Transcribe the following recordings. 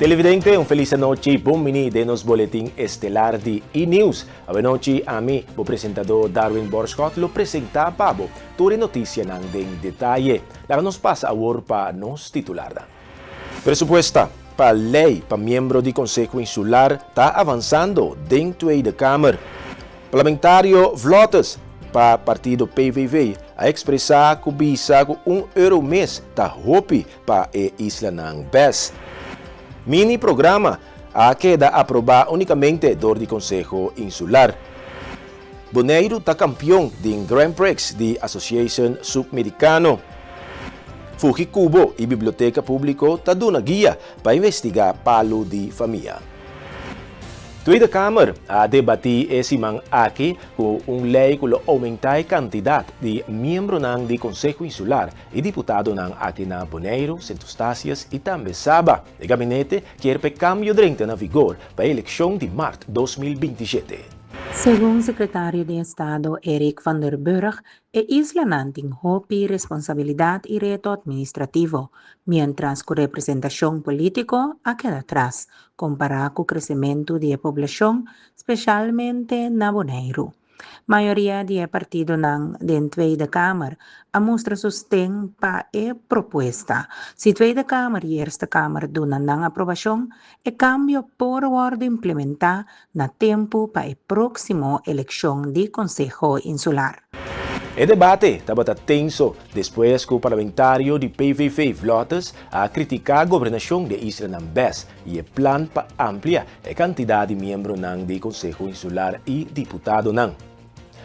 Televidente, un felis anochi, bon bini den nos boletin estelar di E-News. Awenochi ami, bo presentadó Darwin Borschot, lo presentá pa bo tur e notisianan den detaye. Laga nos pasa awor pa nos titularnan. Presupuesta pa lei pa miembro di Konseho Insular ta avansando den Tweede Kamer. Parlamentario Vlottes pa partido PVV a ekspresá ku bisa ku un euro mes ta hopi pa e islanan bes. Mini programa a keda aprobá únikamente dor di Konseho Insular. Boneiru ta kampion den Grand Prix di Asosiashon Submerikano. Fugi Kubo i Biblioteka Públiko ta duna guia pa investigá palu di famia. Tweede Kamer a debatí e siman aki ku un lei ku lo oumentá e kantidat di miembronan di Konseho Insular i diputadonan aki na Boneiru, Sint Eustatius i tambe Saba. E gabinete kier pa e kambio drenta na vigor pa e elekshon di mart 2027. Segun Sekretario di Estado Eric van der Burg, e islanan tin hopi responsabilidat i reto atministrativo, miéntras ku representashon polítiko a keda atras kompará ku kresementu di e poblashon, speshalmente na Boneiru. Mayoria di e partidonan den Tweede Kamer a mustra sosten pa e propuesta. Si Tweede Kamer i Eerste Kamer duna nan aprobashon, e kambio por wòrdu implementá na tempu pa e próksimo elekshon di Konseho Insular. E debate tabata tenso despues ku parlamentario di PVV Vlottes a kritiká gobernashon di e islanan bes i e plan pa amplia e kantidat di miembronan di Konseho Insular i diputadonan.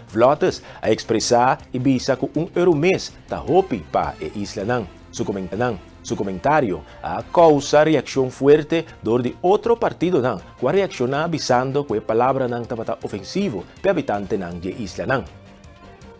Vlottes a ekspresá i bisa ku un euro mes ta hopi pa e islanan. Su Su komentario a kousa reakshon fuerte dor di otro partidonan ku a reakshoná bisando ku e palabranan tabata ofensivo p'e habitantenan di e islanan.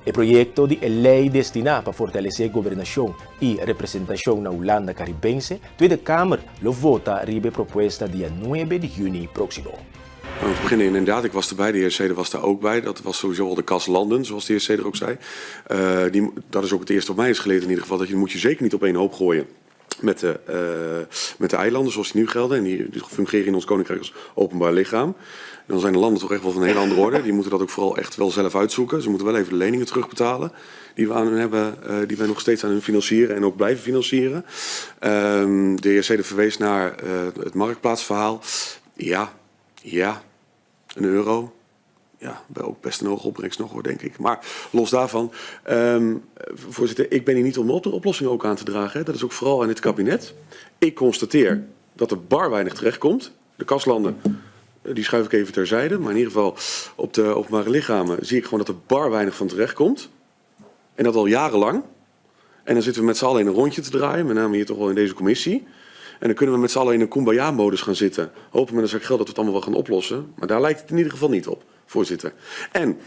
E proyekto di e lei destiná pa fortalesé gobernashon i representashon na Hulanda Karibense, Tweede Kamer lo vota riba e propuesta dia nuebe di yüni próksimo. Om te beginnen, inderdaad, ik was erbij. De heer Seder was daar ook bij. Dat was sowieso al de kas landen, zoals de heer Seder ook zei. Uh, die, dat is ook het eerste wat mij is geleerd in ieder geval. Dat je moet je zeker niet op één hoop gooien met de, uh, met de eilanden zoals die nu gelden. En die, die fungeren in ons koninkrijk als openbaar lichaam. Dan zijn de landen toch echt wel van een hele andere orde. Die moeten dat ook vooral echt wel zelf uitzoeken. Ze moeten wel even de leningen terugbetalen die we aan hun hebben, uh, die wij nog steeds aan hun financieren en ook blijven financieren. Um, de heer Seder verwees naar uh, het marktplaatsverhaal. Ja, ja, een euro. Ja, ook best een hoge opbrengst nog hoor, denk ik. Maar los daarvan, um, voorzitter, ik ben hier niet om de oplossing ook aan te dragen. Hè. Dat is ook vooral aan dit kabinet. Ik constateer dat er bar weinig terechtkomt. De kaslanden, die schuif ik even terzijde. Maar in ieder geval op de openbare lichamen zie ik gewoon dat er bar weinig van terechtkomt. En dat al jarenlang. En dan zitten we met z'n allen in een rondje te draaien, met name hier toch wel in deze commissie. En dan kunnen we met z'n allen in een kumbaya-modus gaan zitten. Hopen met een zak geld dat we het allemaal wel gaan oplossen. Maar daar lijkt het in ieder geval niet op, voorzitter. En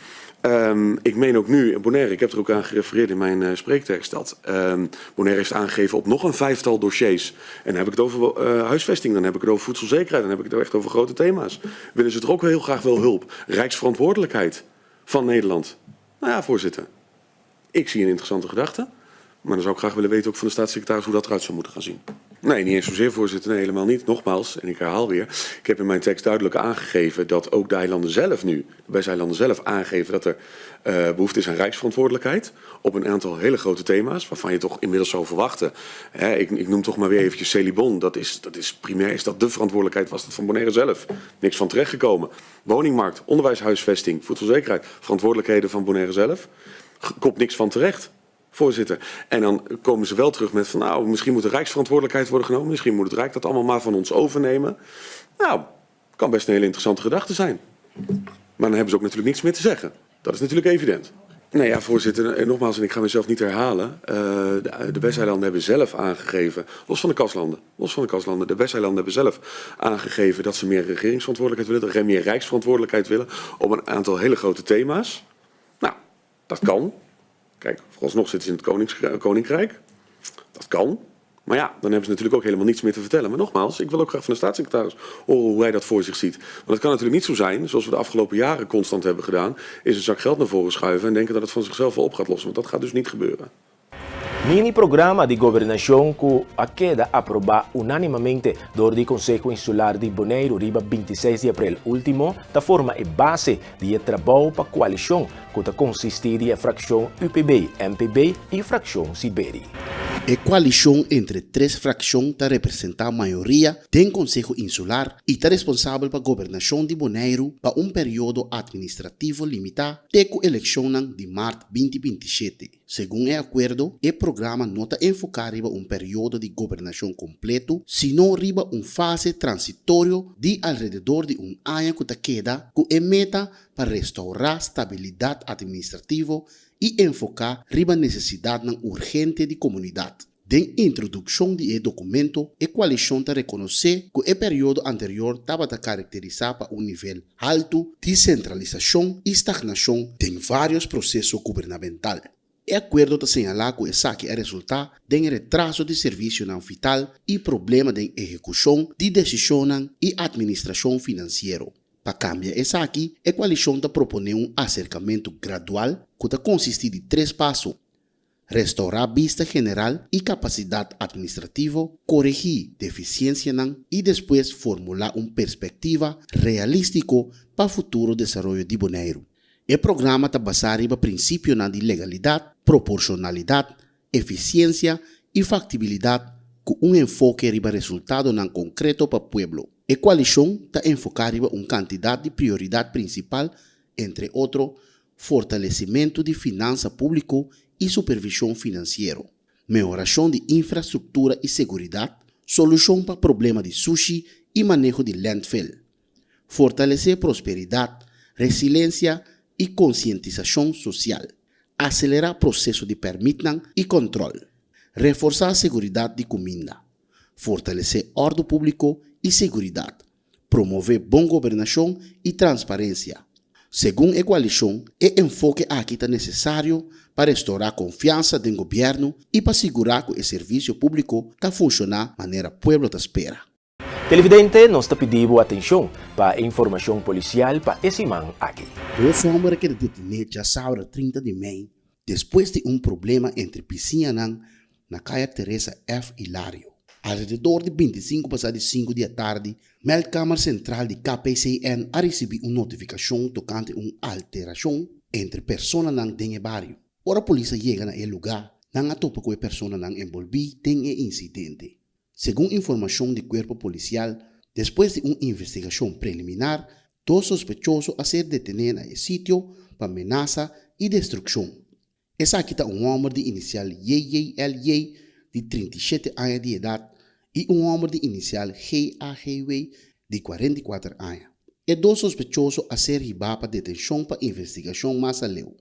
um, ik meen ook nu, Bonaire, ik heb er ook aan gerefereerd in mijn uh, spreektekst, dat um, Bonaire heeft aangegeven op nog een vijftal dossiers. En dan heb ik het over uh, huisvesting, dan heb ik het over voedselzekerheid, dan heb ik het echt over grote thema's. Willen ze er ook heel graag wel hulp? Rijksverantwoordelijkheid van Nederland. Nou ja, voorzitter. Ik zie een interessante gedachte. Maar dan zou ik graag willen weten ook van de staatssecretaris hoe dat eruit zou moeten gaan zien. Nee, niet eens zozeer, voorzitter. Nee, helemaal niet. Nogmaals, en ik herhaal weer. Ik heb in mijn tekst duidelijk aangegeven dat ook de eilanden zelf nu, de Westeilanden zelf aangeven dat er uh, behoefte is aan rijksverantwoordelijkheid. Op een aantal hele grote thema's, waarvan je toch inmiddels zou verwachten. Hè, ik, ik noem toch maar weer eventjes Celibon. Dat is, dat is primair is dat de verantwoordelijkheid was dat van Bonaire zelf. Niks van terechtgekomen. Woningmarkt, onderwijshuisvesting, voedselzekerheid. Verantwoordelijkheden van Bonaire zelf. Komt niks van terecht. Voorzitter. En dan komen ze wel terug met van nou, misschien moet de rijksverantwoordelijkheid worden genomen. Misschien moet het Rijk dat allemaal maar van ons overnemen. Nou, kan best een hele interessante gedachte zijn. Maar dan hebben ze ook natuurlijk niets meer te zeggen. Dat is natuurlijk evident. Nee, ja, voorzitter, en nogmaals, en ik ga mezelf niet herhalen. Uh, de, de Westeilanden hebben zelf aangegeven, los van de kaslanden, los van de kaslanden, de Westeilanden hebben zelf aangegeven dat ze meer regeringsverantwoordelijkheid willen, meer rijksverantwoordelijkheid willen op een aantal hele grote thema's. Nou, dat kan. Kijk, vooralsnog zitten ze in het konings, koninkrijk. Dat kan. Maar ja, dan hebben ze natuurlijk ook helemaal niets meer te vertellen. Maar nogmaals, ik wil ook graag van de staatssecretaris horen hoe hij dat voor zich ziet. Want het kan natuurlijk niet zo zijn, zoals we de afgelopen jaren constant hebben gedaan, is een zak geld naar voren schuiven en denken dat het van zichzelf wel op gaat lossen. Want dat gaat dus niet gebeuren. Mini programa di gobernashon ku a keda aprobá unánimamente dor di Konseho Insular di Boneiru riba 26 di aprel último ta forma e base di e trabou pa koalishon ku ta konsistí di e frakshon UPB, MPB i frakshon Siberi. E koalishon entre tres frakshon ta representá mayoria den Konseho Insular i ta responsabel pa gobernashon di Boneiru pa un periodo atministrativo limitá te ku elekshonnan di mart 2027. Segun e akuerdo, e programa no ta enfoká riba un periodo di gobernashon kompletu, sino riba un fase transitorio di alrededor di un aña ku ta keda ku e meta pa restourá stabilidat atministrativo i enfoká riba nesesidatnan urgente di komunidat. Den introdukshon di e dokumento, e koalishon ta rekonosé ku e periodo anterior tabata karakterisá pa un nivel haltu di sentralisashon i stagnashon den vários proseso gubernamental. E akuerdo ta señalá ku esaki a resultá den retraso di servisionan vital i problema den ehekushon di desishonnan i atministrashon finansiero. Pa kambia esaki, e koalishon ta proponé un aserkamentu gradual ku ta konsistí di tres paso: restourá bista general i kapasidat atministrativo, koregí defisiensianan i despues formulá un perspektiva realístiko pa futuro desaroyo di Boneiru. E programa ta basá riba prinsipionan di legalidat, proporshonalidat, efisiensia i faktibilidat ku un enfoke riba resultadonan konkreto pa pueblo. E koalishon ta enfoká riba un kantidat di prioridat prinsipal, entre otro, fortalesimentu di finansa públiko i supervishon finansiero, mehorashon di infrastruktura i seguridat, solushon pa problema di sushi i maneho di landfill, fortalesé prosperidat, resilensia i konsientisashon sosial, aselerá proseso di pèrmitnan i kòntròl, reforsá seguridat di kuminda, fortalesé òrdu públiko i seguridat, promové bon gobernashon i transparensia. Segun e koalishon, e enfoke aki ta nesesario pa restourá konfiansa den gobièrnu i pa sigurá ku e servisio públiko ta funshoná manera pueblo ta spera. Televidente, nos ta pidi bo atenshon pa e informashon polisial pa e siman aki. Dos hòmber a keda detené djasabra 30 di mei despues di un problema entre bisiñanan na Kaya Teresa F. Hilario. Alrededor di 25 pasá di 5 di atardi, Meldkamer Sentral di KPCN a risibí un notifikashon tokante un alterashon entre personanan den e bario. Ora polis a yega na e lugá, nan a topa ku e personanan enbolbí den e insidente. Segun informashon di kuerpo polisial, despues di un investigashon preliminar, dos sospechoso a ser detené na e sitio pa menasa i destrukshon. Esaki ta un hòmber di inisial JJLJ di 37 aña di edat i un hòmber di inisial GAGW di 44 aña. E dos sospechoso a ser hibá pa detenshon pa investigashon mas aleu.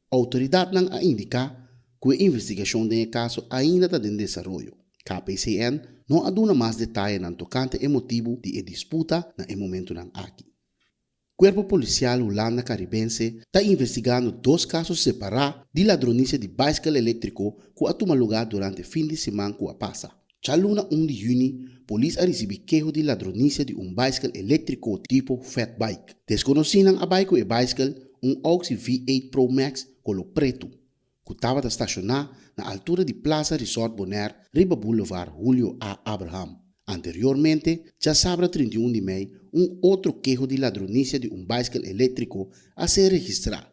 Outoridatnan a indiká ku e investigashon den e kaso ainda ta den desaroyo. KPCN no a duna mas detayenan tokante e motibu di e disputa na e momentunan aki. Kuerpo Polisial Hulanda Karibense ta investigando dos kaso separá di ladronisia di baiskel eléktriko ku a tuma lugá durante fin di siman ku a pasa. Djaluna 1 di yüni, polis a risibí keho di ladronisia di un baiskel eléktriko tipo fat bike. Deskonosínan a bai ku e baiskel, un Oxy V8 Pro Max koló pretu, ku tabata stashoná na altura di Plaza Resort Bonaire riba Boulevard Julio A. Abraham. Anteriormente, djasabra 31 di mei, un otro keho di ladronisia di un baiskel eléktriko a ser registrá.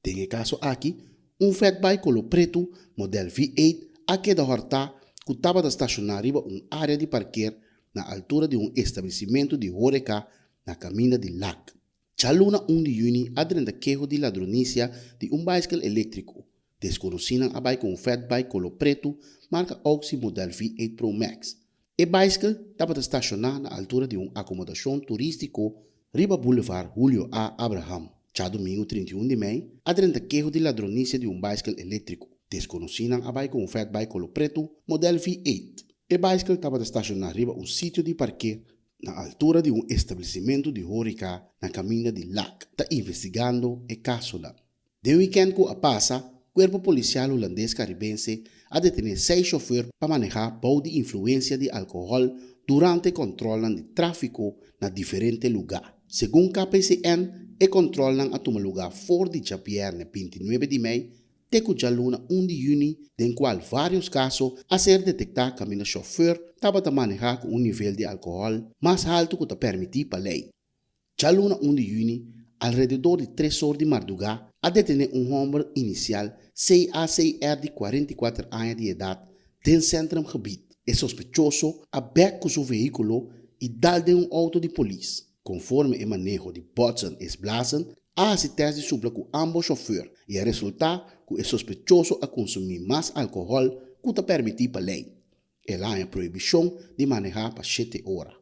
Den e kaso aki, un fat bike koló pretu modèl V8 a keda hòrtá ku tabata stashoná riba un área di parker na altura di un establesimentu di hóreka na kaminda di Lac. Djaluna 1 di yüni a drenta keho di ladronisia di un baiskel eléktriko. Deskonosínan a bai ku un fat bike koló pretu marka Oxy modèl V8 Pro Max. E baiskel tabata stashoná na altura di un akomodashon turístiko riba Boulevard Julio A. Abraham. Djadumingu 31 di mei a drenta keho di ladronisia di un baiskel eléktriko. Deskonosínan a bai ku un fat bike koló pretu modèl V8. E baiskel tabata stashoná riba un sitio di parker na altura di un establesimentu di hóreka na kaminda di Lac. Ta investigando e kasonan. Den wikènt ku a pasa, Kuerpo Polisial Hulandes Karibense a detené seis shofèr pa manehá bou di influensia di alkohòl durante kòntròlnan di tráfiko na diferente lugá. Segun KPCN, e kòntròlnan a tuma lugá for di djabièrnè 29 di mei. te ku djaluna un di yüni den kual vários kaso a ser detektá kaminda shòfèr tabata manehá ku un nivel di alkohòl mas haltu ku ta pèrmití pa lei. Djaluna un di yüni, alrededor di tres or di mardugá, a detené un hòmber inisial CACR di 44 aña di edat den Centrumgebied. E sospechoso a bèk ku su vehíkulo i dal den un outo di polis. Konforme e maneho di Botsen es Blazen, a hasi tèst di supla ku ámbos shòfèr i a resultá ku e sospechoso a konsumí mas alkohòl ku ta pèrmití pa lei. El a haña prohibishon di manehá pa shete ora.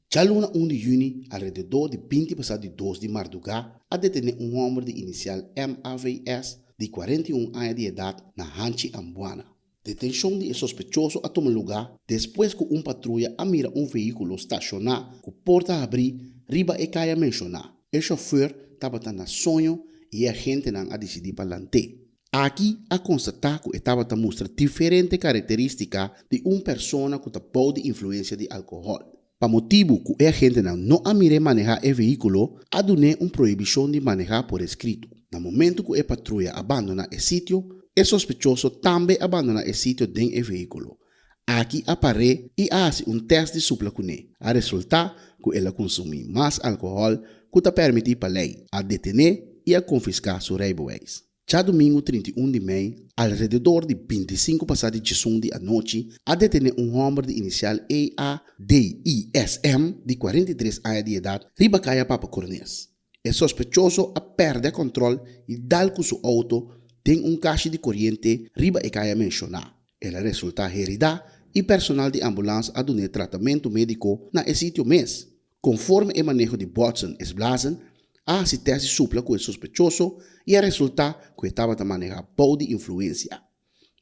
Djaluna un di yüni, alrededor di binti pasá di dos di mardugá, a detené un hòmber di inisial MAVS di 41 aña di edat na Hanchi Ambuana. Detenshon di e sospechoso a tuma lugá despues ku un patruya a mira un vehíkulo stashoná ku porta habrí riba e kaya menshoná. E shofùr tabata na soño i e agentenan a disidí pa lant'é. Aki a konstatá ku e tabata mustra diferente karakterístika di un persona ku ta bou di influensia di alkohòl. Pa motibu ku e agentenan no a mir'é manehá e vehíkulo, a dun'é un prohibishon di manehá por eskrito. Na momentu ku e patruya a bandoná e sitio, e sospechoso tambe a bandoná e sitio den e vehíkulo. Aki a par'é i a hasi un tèst di supla kuné. A resultá ku el a kunsumí mas alkohòl ku ta pèrmití pa lei. A detené i a konfiská su reibeweis. Djadumingu 31 di mei, alrededor di 25 pasá di djesun di anochi, a detené un hòmber di inisial EADISM di 43 aña di edat riba Kaya Papa Cornes. E sospechoso a pèrdè kòntròl i dal ku su outo den un kashi di koriente riba e kaya menshoná. El a resultá heridá i personal di ambulans a dun'é tratamentu médiko na e sitio mes. Konforme e maneho di Botsen es Blazen, a hasi tèst di supla ku e sospechoso i a resultá ku e tabata manehá bou di influensia.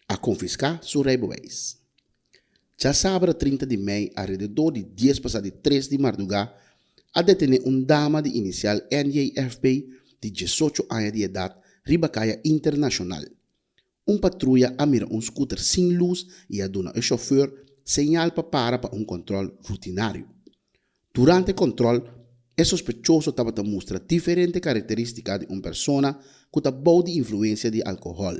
A konfiská su reibeweis. Djasabra 30 di mei alrededor di dies pasá di tres di mardugá a detené un dama di inisial NJFB di 18 aña di edat riba Kaya Internashonal. Un patruya a mira un skuter sin lus i a duna e shofùr señal pa para pa un kòntròl rutinario. Durante e kòntròl, e sospechoso tabata mustra diferente karakterístika di un persona ku ta bou di influensia di alkohòl.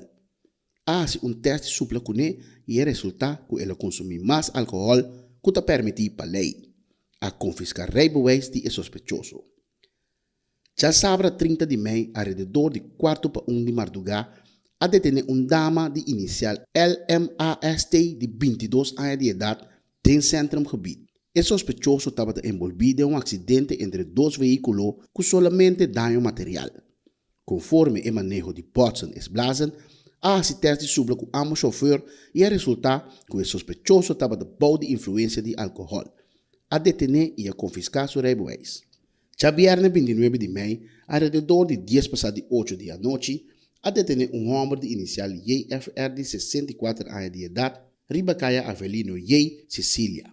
A hasi un tèst di supla kuné i e resultá ku el a konsumí mas alkohòl ku ta pèrmití pa lei. A konfiská reibeweis di e sospechoso. Djasabra 30 di mei alrededor di kuarto pa un di mardugá a detené un dama di inisial LMAST di 22 aña di edat den Centrumgebied. E sospechoso tabata enbolbí den un aksidente entre dos vehíkulo ku solamente daño material. Konforme e maneho di Botsen es Blazen, a hasi tèst di supla ku ámbos shofèr i a resultá ku e sospechoso tabata bou di influensia di alkohòl. A detené i a konfiská su reibeweis. Djabièrnè 29 di mei, alrededor di dies pasá di ocho di anochi, a detené un hòmber di inisial JFR di 64 aña di edat riba Kaya Avelino J. Cecilia.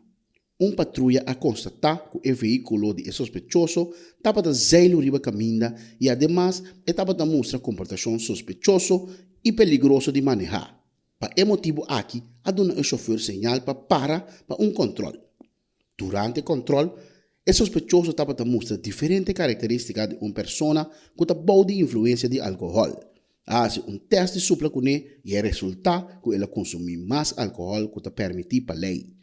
Un patruya a konstatá ku e vehíkulo di e sospechoso tabata zeilu riba kaminda i ademas e tabata mustra komportashon sospechoso i peligroso di manehá. Pa e motibu aki a duna e shofùr señal pa para pa un kòntròl. Durante kòntròl, e sospechoso tabata mustra diferente karakterístika di un persona ku ta bou di influensia di alkohòl. A hasi un tèst di supla kuné i a resultá ku el a konsumí mas alkohòl ku ta pèrmití pa lei.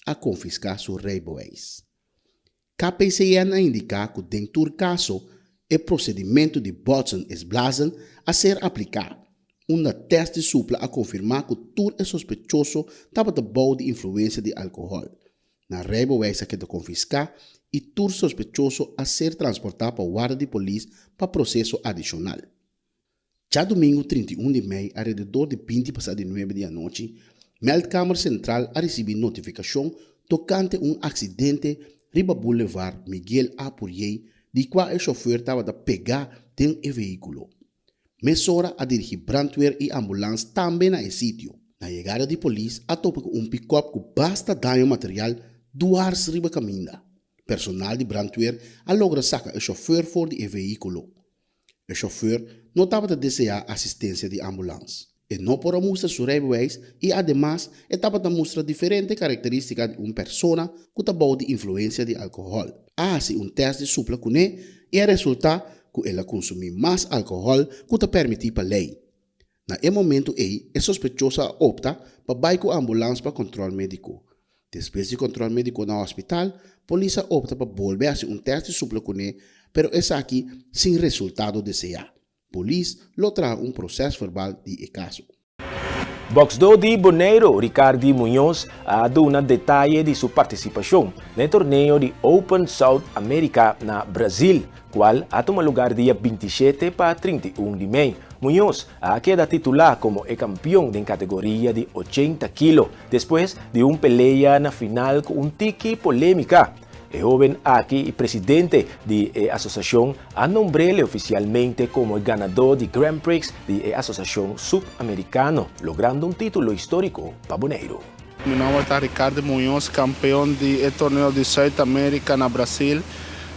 A konfiská su reibeweis. KPCN a indiká ku den tur kaso e prosedimentu di botsen es blazen a ser apliká, unda tèst di supla a konfirmá ku tur e sospechoso tabata bou di influensia di alkohòl. Nan reibeweis a keda konfiská i tur sospechoso a ser transportá pa warda di polis pa proseso adishonal. Djadumingu 31 di mei alrededor di 20 pasá di nuebe di anochi, Meldkamer Sentral a risibí notifikashon tokante un aksidente riba Boulevard Miguel A. Pourier di kua e shofùr tabata pegá den e vehíkulo. Mesora a dirigí brandweer i ambulans tambe na e sitio. Na yegada di polis a topa ku un pikòp ku basta daño material duars riba kaminda. Personal di brandweer a logra saka e shofùr for di e vehíkulo. E shofùr no tabata deseá asistensia di ambulans. E no por a mustra su reibeweis i ademas e tabata mustra diferente karakterístika di un persona ku ta bou di influensia di alkohòl. A hasi un tèst di supla kuné i a resultá ku el a kunsumí mas alkohòl ku ta pèrmití pa lei. Na e momento ei e sospechoso a opta pa bai ku ambulans pa kòntròl médiko. Despues di kòntròl médiko na hospital, polis a opta pa bolbe hasi un tèst di supla kuné, pero esaki sin resultado deseá. Polis lo traha un prosèsverbal di e kaso. Bòksdó di Boneiru, Ricardi Muñoz, a duna detaye di su partisipashon na e torneo di Open South America na Brazil, kual a tuma lugar dia 27 pa 31 di mei. Muñoz a keda titulá komo e kampion den kategoria di 80 kilo, despues di un pelea na final ku un tiki polémika. E hóben aki i presidente di e asosiashon a nombr'é ofisialmente komo e ganadó di Grand Prix di e Asosiashon Sudamerikano, logrando un título históriko pa Boneiru. Mi nòmber ta Ricardo Muñoz, kampeon di e torneo di Zuid-Amerika na Brasil.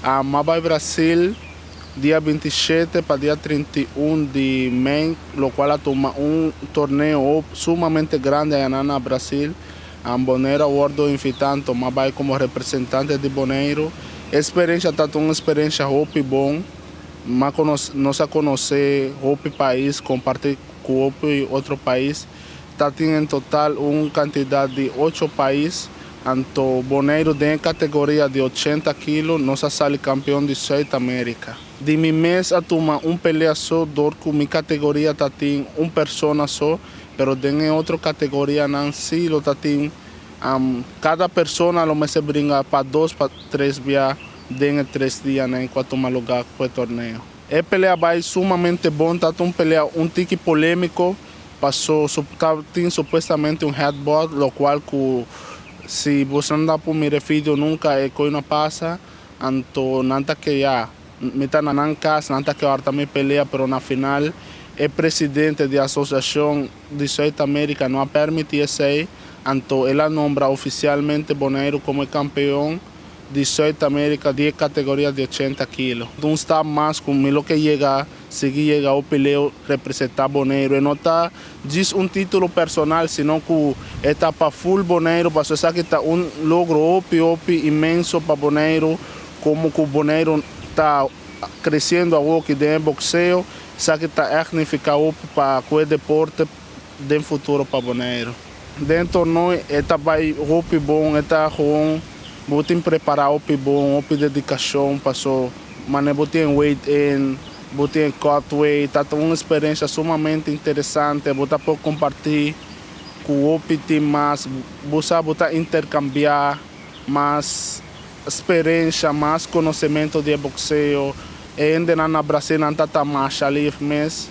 M'a bai Brasil dia 27 pa dia 31 di mei, lokual a tuma un torneo sumamente grandi aya na Brasil. Boneiru a wòrdu invitá, anto m'a bai komo representante di Boneiru. E eksperensia ta un eksperensia hopi bon. Nos a konosé hopi pais, kompartí ku hopi otro pais. Tatin en total un kantidat di ocho pais. Anto Boneiru den kategoria di 80 kilo nos a sali kampeon di Zuid-Amerika. Di mi mes a tuma un pelea so dor ku mi kategoria tatin un persona so, pero den e otro kategorianan sí lo tatin kada persona lo mester bringa pa dos pa tres bia den e 3 dianan ku a tuma lugá ku e torneo. E pelea bai sumamente bon, ta un pelea un tiki polémiko, pasó tin supuestamente un headbutt, lokual ku si bo no por mira video nunka e kos no pasa, anto nan ta kea mi ta na nan kas, nan ta ke horta mi pelea, pero na final e presidente di asosiashon di Zuid-Amerika no a permití esei, anto el a nombra ofisialmente Boneiru komo kampeon di Zuid-Amerika di kategoria di 80 kilo. Un stap mas ku mi lo ke yega, sigui yega e pelea representá Boneiru. E no ta djis un título personal, sino ku ta pa full Boneiru, pasobra esaki ta un logro hopi, hopi inmenso pa Boneiru, komo ku Boneiru ta kresiendo awor den bokseo, esaki ta echt nifiká hopi pa e deporte den futuro pa Boneiru. Den torneo ta bai hopi bon, ta gewoon bo tin prepará hopi bon, hopi dedikashon, pasó mane bo tin weigh in, bo tin cut weight, ta un eksperensia sumamente interesante, bo ta por kompartí ku hopi team mas, bo sa bo ta interkambiá mas eksperensia, mas konosementu di bokseo, e hendenan na Brasil nan ta masha lief mes.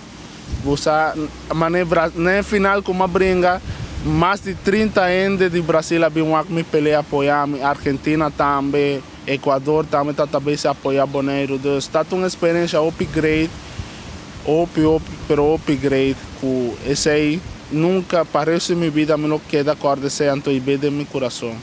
Bo sa mane na final ku m'a bringa, mas di 30 hende di Brasil a bin wak mi pelea apoyá mi, Argentina tambe, Ecuador tambe ta tambe a apoyá Boneiru. Dus ta un eksperensia hopi great, hopi, hopi, pero hopi great ku esei nunka pa resto di mi bida mi lo keda kòrda esei anto i den mi kurason.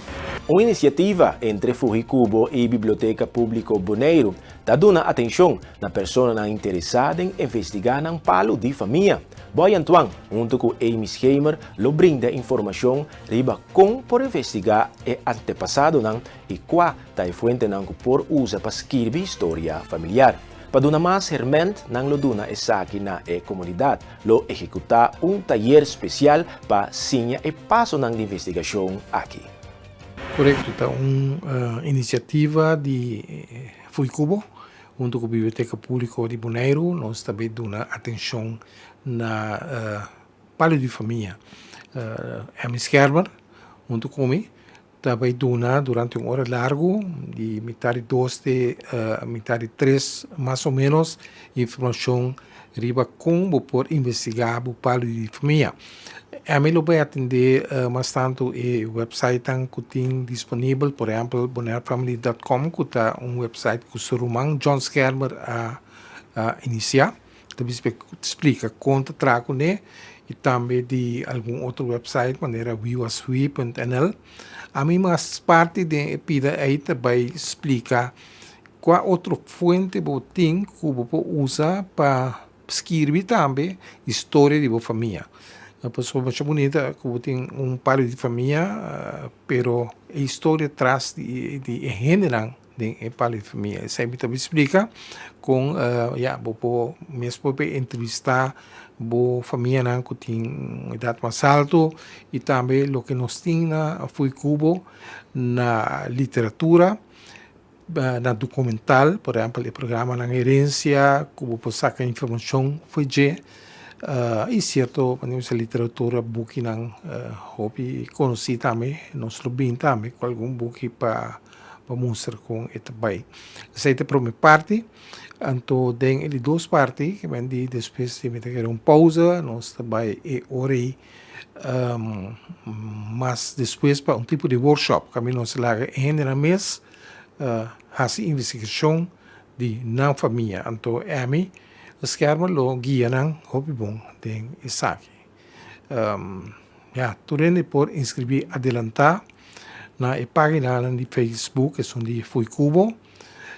Un inisiativa entre Fuhikubo i Biblioteka Públiko Boneiru ta duna atenshon na personanan interesá den investigá nan palu di famia. Boy Antoine, huntu ku Amy Schemer, lo brinda informashon riba kon por investigá e antepasadonan i kua ta e fuentenan ku por usa pa skirbi historia familiar. Pa duna mas hèrmènt, nan lo duna esaki na e komunidat. Lo ehekutá un tayer spesial pa siña e pasonan di investigashon aki. Korekto, ta un inisiativa di Fuikubo, huntu ku Biblioteka Públiko di Boneiru, nos tambe duna atenshon na palu di famia. Amy Schermer, huntu ku mi, tambe duna durante un ora largu, di mitar di 2 te mitar di 3 mas o ménos, informashon riba kon bo por investigá bo palu di famia. Amy lo bai atendé mas tantu e website ku tin disponibel, por ehèmpel bonairefamily.com, ku ta un website ku su ruman John Schermer a inisiá. Tambe splika kon ta traha kuné i tambe di algun otro website manera wiwaswi.nl. Ami mas parti den e pida ei ta bai splika kua otro fuente bo tin ku bo por usa pa skirbi tambe historia di bo famia. Pasobra masha bunita ku bo tin un palu di famia, pero e historia tras di e hendenan. den e palu di famia. Esei mi ta bin splika kon ya bo por mes por bay entrevista bo famianan ku tin un edat mas alto i tambe loke nos tin na Fuikubo na literatura na documental, por ehempel e programanan Herencia ku bo por saka informashon for dje i sierto literatura bukinan hopi konosí tambe nos lo bin tambe ku algun buki pa mustra kon e ta bai. Esei ta e prome parti, anto den e di dos parti ke men di despues di mi ta kere un pousa nos ta bai e ora ei Mas despues pa un tipo di workshop kaminda nos laga e hendenan mes hasi investigashon di nan famia. Anto Emmy Schermer lo guia nan hopi bon den esaki. Ya, tur hende por inskribí adelantá na e paginanan di Facebook, esun di Fuikubo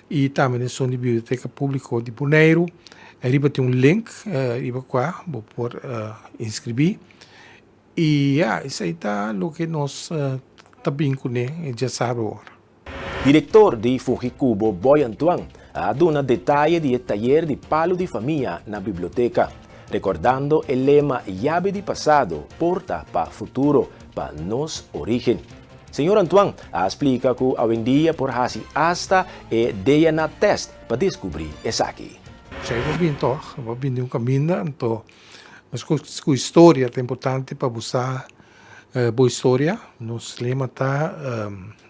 i tambe esun di Biblioteka Públiko di Boneiru. Ariba tin un link riba kua bo por inskribí. I ya, esei ta loke nos ta bin kuné djasabra awor. Direktor di Fujikubo Boy Antoine a duna detaye di e tayer di Palu di Famia na biblioteka, rekordando e lema Yabe di pasado, porta pa futuro, pa nos orígen. Señor Antoine a splika ku awendia por hasi asta e DNA test pa deskubrí esaki. Esei bo bin tòg, bo bin di un kaminda, anto meskos ku historia ta importante pa bo sa bo historia. Nos lema ta,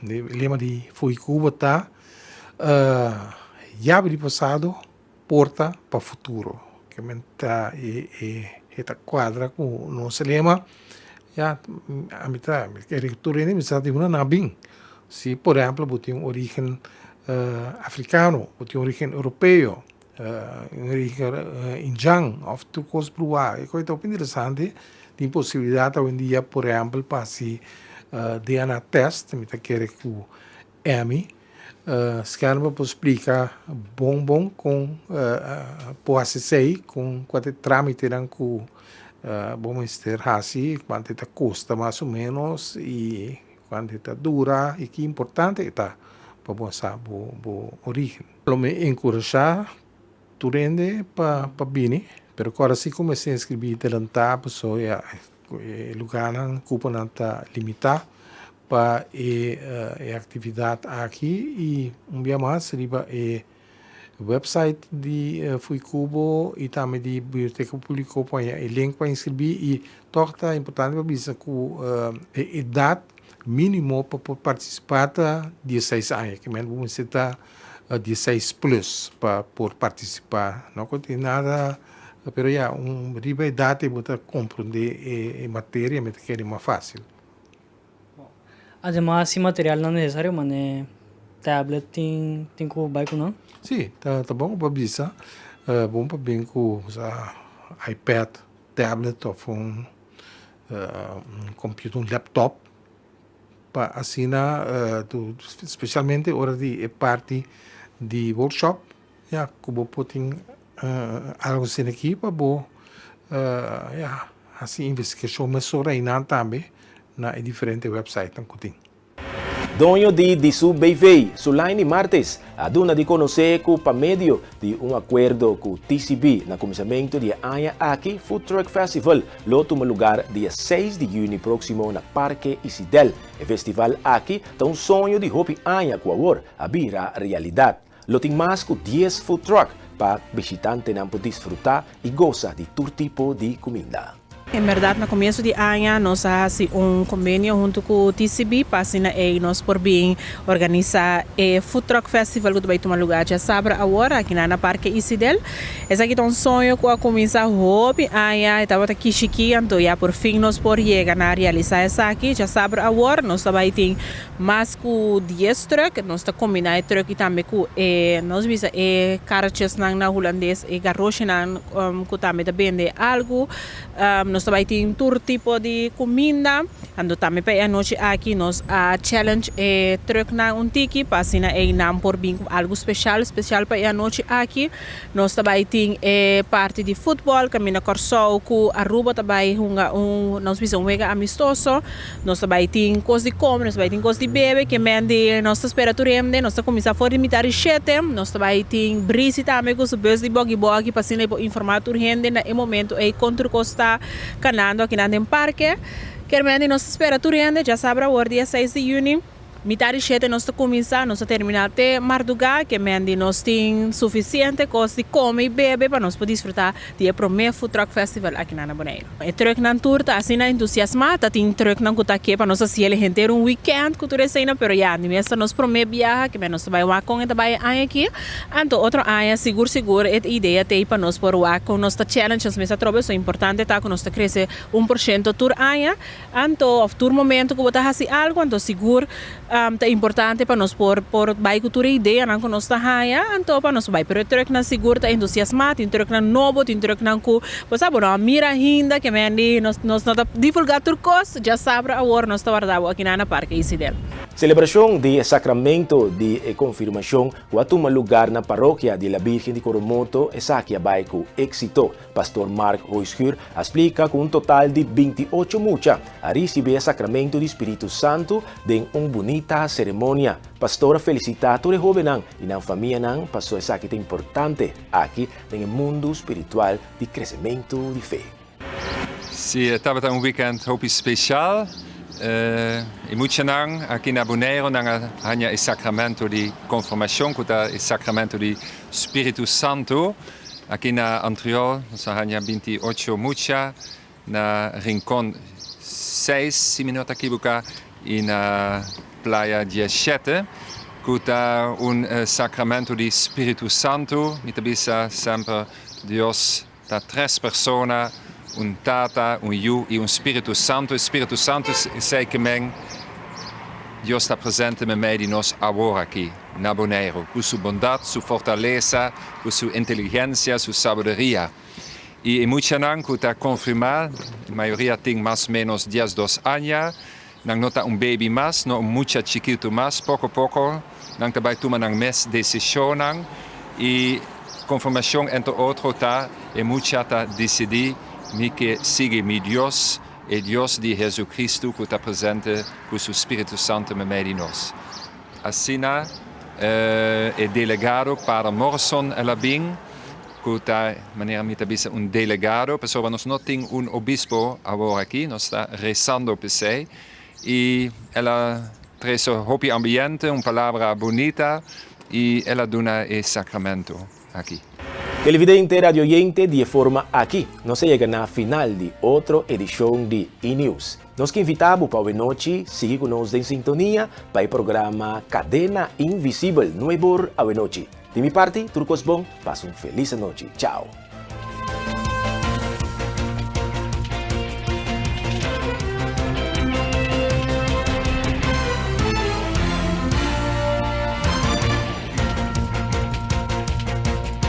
lema di Fuikubo ta, Yabi di pasado, porta pa futuro. Ke men ta e ta kuadra ku nos lema. Ya, ami ta kere tur hende mi sa di unda nan a bin. Si por ehempel bo tin un origen afrikano, bo tin un origen europeo, un origen indjan of tur kos bruá. E kos ta hopi interesante. Tin posibilidat awendia por ehempel pa hasi DNA test. Mi ta kere ku Emmy Schermer por splika bon bon kon por hasi esei, kon kua ta e trámitenan ku bo mester hasi, kuantu e ta kosta mas o ménos i kuantu e ta dura i ki importante e ta pa bo sa bo orígen. Lo mi enkurashá tur hende pa bini, pero ku ora si ku mester inskribí delantá pasobra ya e lugánan, kuponan ta limitá. Pa e e actividad aki y un bia mas riba e website di Fuikubo y tambe di Biblioteca Publico por haña e link pa inscribi y toch ta importante pa bisa cu e edad minimo pa por participa ta dieseis aña, ke men bo mester ta dieseis plus pa por participa, no cu tin nada pero ya un riba edad bo ta comprende e materia mi ta kere mas facil. Ademas si materialnan necesario mane tablet tin tin cu bay cu nan? Si, ta ta bon pa bisa. Bon pa bin cu sa iPad, tablet of un un computer, un laptop pa asina tu specialmente ora di e parti di workshop ya cu bo por tin algo asina aki pa bo ya hasi investigashon mesora einan tambe na e diferente websitenan ku tin. Doño di Disu BV, Sulaini Martes, a duna di konosé ku pa medio di un akuerdo ku TCB na kuminsamentu di e aña aki Food Truck Festival lo tuma lugar dia seis di yüni próksimo na Parke Isidel. E festival aki ta un soño di hopi aña ku awor a bira realidat. Lo tin mas ku dies food truck pa bishitantenan por disfrutá i gosa di tur tipo di kuminda. En bèrdat na komienso di aña nos a hasi un kombenio huntu ku TCB pa asina ei nos por bin organisá e Food Truck Festival ku ta bai tuma lugá djasabra awor akinan na Parke Isidel. Esaki ta un soño ku a kuminsá hopi aña, e tabata kishikí anto ya por fin nos por yega na realisá esaki. Djasabra awor nos ta bai tin Mas ku dies truck, nos ta kombiná e truck i tambe ku e, nos bisa e karretjesnan na hulandes, e garoshinan ku tambe ta bende algu. Nos. Nos ta bai tin tur tipo di kuminda. Anto tambe pa e anochi aki nos a challenge e trucknan un tiki pa asina ei nan por bin ku algu special, special pa e anochi aki. Nos ta bai tin e parti di futbòl kaminda Kòrsou ku Aruba ta bai hunga un, nos bisa un wega amistoso. Nos ta bai tin kos di kome, nos ta bai tin kos di bebe, ke men di nos ta spera tur hende. Nos ta kuminsá for di mitar di shete. Nos ta bai tin Brisi tambe ku su bus di bògi bògi pa asina e por informá tur hende na e momento ei kon tur kos ta kanando akinan den parke. Ker men di nos ta spera tur hende djasabra awor dia seis di yüni. Mitar di shete nos ta kuminsá, nos ta terminá te mardugá, ke men di nos tin sufisiente kos di kome i bebe pa nos por disfrutá di e promé Food Truck Festival akinan na Boneiru. E trucknan tur ta asina entusiasmá, ta tin trucknan ku ta ke pa nos hasi el henter un weekend ku tur eseinan, pero ya, di mes ta nos promé biaha, ke men nos ta bai wak kon e ta bai e aña aki, anto otro aña sigur sigur e idea t'ei pa nos por wak kon nos ta challenge nos mes atrobe, so importante ta ku nos ta krese 1% tur aña. Anto, of tur momento ku bo ta hasi algu, anto sigur ta importante pa nos por por bai ku tur e ideanan ku nos ta haña, anto pa nos bai. Pero e trucknan sigur ta entusiasmá, tin trucknan nobo, tin trucknan ku bo sa bo no a mira ainda, ke men di nos nos no ta divulgá tur kos, djasabra awor nos ta warda bo akinan na Parke Isidel. Selebrashon di e Sakramento di e Konfirmashon ku a tuma lugar na Parokia di La Birgen di Coromoto esaki a bai ku éksito. Pastor Mark Hoischuur a splika ku un total di 28 mucha a risibí e sakramento di Spiritu Santu den un bunita seremonia. Pastor a felisitá tur e hóbennan i nan famianan paso esaki ta importante aki den e mundu spiritual di kresementu di fe. Sí, e tabata un weekend hopi special. E muchanan aki na Boneiru nan a haña e sacramento di confirmacion cu ta e sacramento di Spiritu Santu. Aki na Antriol nos a haña 28 mucha, na Rincon 6 si mi no ta ekiboká i na Playa 17 ku ta un sacramento di Spiritu Santu. Mi ta bisa semper Dios ta tres persona, un Tata, un Yu i un Spiritu Santu. E Spiritu Santu esei ke men Dios ta presente meimei di nos awor aki na Boneiru, ku su bondat, su fortalesa, ku su inteligensia, su sabiduria. I e muchanan ku ta konfirmá, e mayoria tin mas ménos 12 aña, nan no ta un baby mas, no un mucha chikitu mas, poko poko nan ta bai tuma nan mes desishonnan i konfirmashon entre otro ta e mucha ta disidí mi ke sigui mi Dios, e Dios di Hesu-Kristu ku ta presente ku su Spiritu Santu meimei di nos. Asina e delegado Pader Morrison el a bin, ku ta, manera mi ta bisa, un delegado, pasobra nos no tin un obispo awor aki, nos ta rezando p'esei, i el a trese hopi ambiente, un palabra bunita, i el a duna e sacramento aki. Televidente, radioyente, di e forma aki nos a yega na final di otro edishon di E-News. Nos ke invitá bo pa awenochi sigui ku nos den sintonia pa e programa Kadena Invisibel nuebor awenochi. Di mi parti, tur kos bon, pasa un felis anochi. Chao!